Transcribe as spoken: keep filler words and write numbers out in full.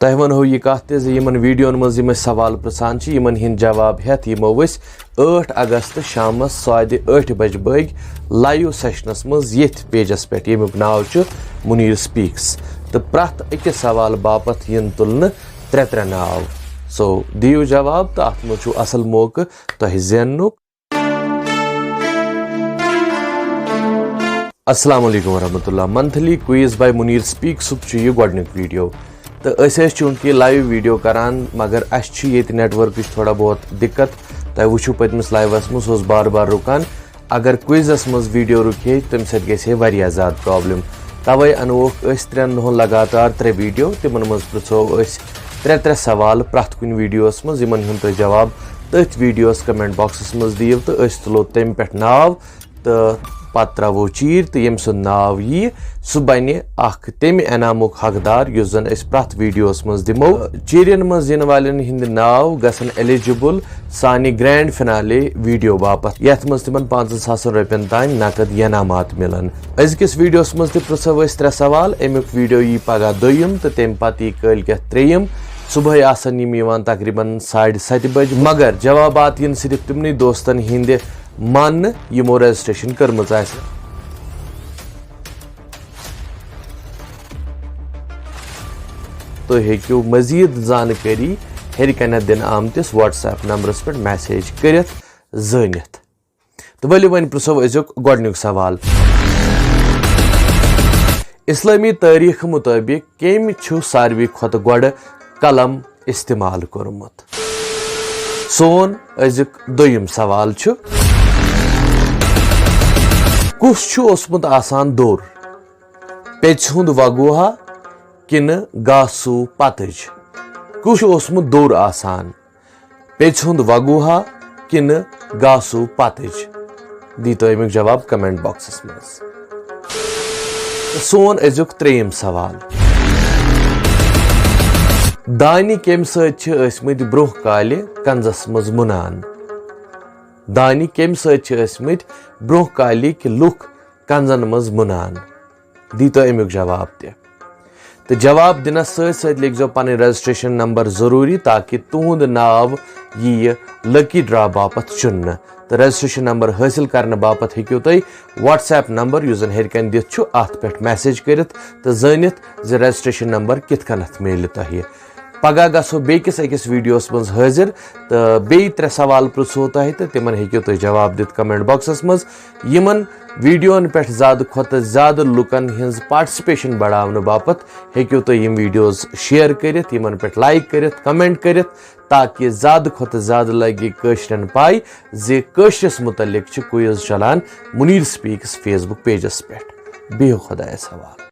تۄہہِ وَنہو یہِ کَتھ تہِ زِ یِمَن ویٖڈیوَن منٛز یِم أسۍ سوال پرٛژھان چھِ، یِمَن ہِنٛدۍ جواب ہٮ۪تھ یِمو أسۍ ٲٹھ اگست شامَس ساڑِ ٲٹھِ بجہِ بٲگۍ live session-س منٛز ییٚتھۍ page-س پٮ۪ٹھ، ییٚمیُک ناو چھُ مُنیٖر Speaks۔ تہٕ پرٛٮ۪تھ أکِس سوال باپتھ یِن تُلنہٕ ترٛےٚ ترٛےٚ ناو۔ So، دِیِو جواب تہٕ اَتھ منٛز چھُو اَصٕل موقعہٕ تۄہہِ زیننُک۔ السلام علیکم ورحمۃ اللہ۔ Monthly Quiz by Munir Speaks-ُک چھُ یہِ گۄڈٕنیُک ویٖڈیو۔ تہٕ أسۍ ٲسۍ چوٗنٛکہِ live ویٖڈیو کران، مگر اَسہِ چھُ ییٚتہِ network-ٕچ تھوڑا بہت دِقت۔ تۄہہِ وٕچھِو پٔتمِس live-َس منٛز، سُہ اوس بار بار رُکان۔ اگر quiz-َس منٛز ویٖڈیو رُکہِ ہے، تَمہِ سۭتۍ گژھِ ہے واریاہ زیادٕ problem۔ تَوَے اَنووکھ أسۍ ترٛٮ۪ن دۄہَن لگاتار ترٛےٚ ویٖڈیو۔ تِمَن منٛز پرٛژھو أسۍ ترٛےٚ ترٛےٚ سوال پرٛٮ۪تھ کُنہِ ویٖڈیوَس منٛز، یِمَن ہُنٛد تُہۍ جواب تٔتھۍ ویٖڈیوَس comment box-َس منٛز دِیِو تہٕ أسۍ تُلو تَمہِ پٮ۪ٹھ ناو تہٕ پتہٕ ترٛاوو چیٖرۍ تہٕ ییٚمۍ سُنٛد ناو یِیہِ، سُہ بنہِ اکھ تَمہِ انعامُک حقدار یُس زن أسۍ پرٛٮ۪تھ ویٖڈیوَس منٛز دِمو۔ چیٖرٮ۪ن منٛز یِنہٕ والٮ۪ن ہٕنٛدۍ ناو گژھن eligible سانہِ grand finale ویٖڈیو باپتھ، یتھ منٛز تِمن پانٛژن ساسن رۄپین تام نقد ینامات مِلن۔ أزکِس ویٖڈیوَس منٛز تہِ پرٛژھو أسۍ ترٛےٚ سوال۔ اَمیُک ویٖڈیو یِیہِ پگاہ دوٚیِم تہٕ تَمہِ پتہٕ یِیہِ کٲلۍ کٮ۪تھ ترٛیٚیِم۔ صبحٲے آسن یِم یِوان تقریباً ساڑِ ستہِ بجہِ، مگر جوابات یِن صرف تِمنٕے دوستن ہٕنٛدِ ماننہٕ یِمو registration کٔرمٕژ آسہِ۔ تُہۍ ہیٚکِو مزید زانکٲری ہیٚرِ کنٮ۪تھ دِنہٕ آمتِس WhatsApp نمبرس پٮ۪ٹھ message کٔرِتھ زٲنِتھ۔ تہٕ ؤلِو وۄنۍ پرٛژھو أزیُک گۄڈٕنیُک سوال۔ اسلٲمی تٲریخہٕ مُطٲبِق کٔمۍ چھُ ساروی کھۄتہٕ گۄڈٕ قلم استعمال کوٚرمُت؟ سون أزیُک دوٚیِم سوال چھُ، کُس چھُ اوسمُت آسان دوٚر؟ پیٚژِ ہُنٛد وگوہا کِنہٕ گاسوٗ پتٕج؟ کُس چھُ اوسمُت دوٚر آسان؟ پیٚژِ ہُنٛد وگوہا کِنہٕ گاسوٗ پتٕج؟ دیٖتو اَمیُک جواب comment box-َس منٛز۔ سون أزیُک ترٛیٚیِم سوال۔ دانہِ کَمہِ سۭتۍ چھِ ٲسمٕتۍ برٛونٛہہ کالہِ کنزس منٛز مُنان؟ دانہِ کَمہِ سۭتۍ چھِ ٲسمٕتۍ برٛونٛہہ کالِکۍ لُکھ کنزن منٛز مُنان؟ دیٖتو اَمیُک جواب تہِ۔ تہٕ جواب دِنس سۭتۍ سۭتۍ لیکھزیو پنٕنۍ registration number ضروٗری، تاکہِ تُہُنٛد ناو یِیہِ lucky draw باپتھ چُننہٕ۔ تہٕ registration number حٲصِل کرنہٕ باپتھ ہیٚکِو تُہۍ WhatsApp number، یُس زن ہیٚرِ کنہِ دِتھ چھُ، اتھ پٮ۪ٹھ message کٔرِتھ تہٕ زٲنِتھ زِ registration number کِتھ کٔنٮ۪تھ میلہِ تۄہہِ۔ پگاہ گژھو بیٚیہِ کِس أکِس ویٖڈیوَس منٛز حٲضِر تہٕ بیٚیہِ ترٛےٚ سوال پرٛژھو تۄہہِ تہٕ تِمن ہیٚکِو تُہۍ جواب دِتھ comment box-َس منٛز۔ یِمن ویٖڈیوَن پٮ۪ٹھ زیادٕ کھۄتہٕ زیادٕ لُکن ہٕنٛز participation بڑاونہٕ باپتھ ہیٚکِو تُہۍ یِم videos share کٔرِتھ، یِمن پٮ۪ٹھ like کٔرِتھ، comment کٔرِتھ، تاکہِ زیادٕ کھۄتہٕ زیادٕ لگہِ کٲشرٮ۪ن پاے زِ کٲشرِس مُتعلق چھِ quiz چلان مُنیٖر Speaks Facebook page-َس پٮ۪ٹھ۔ بِہِو خۄدایَس حوالہٕ۔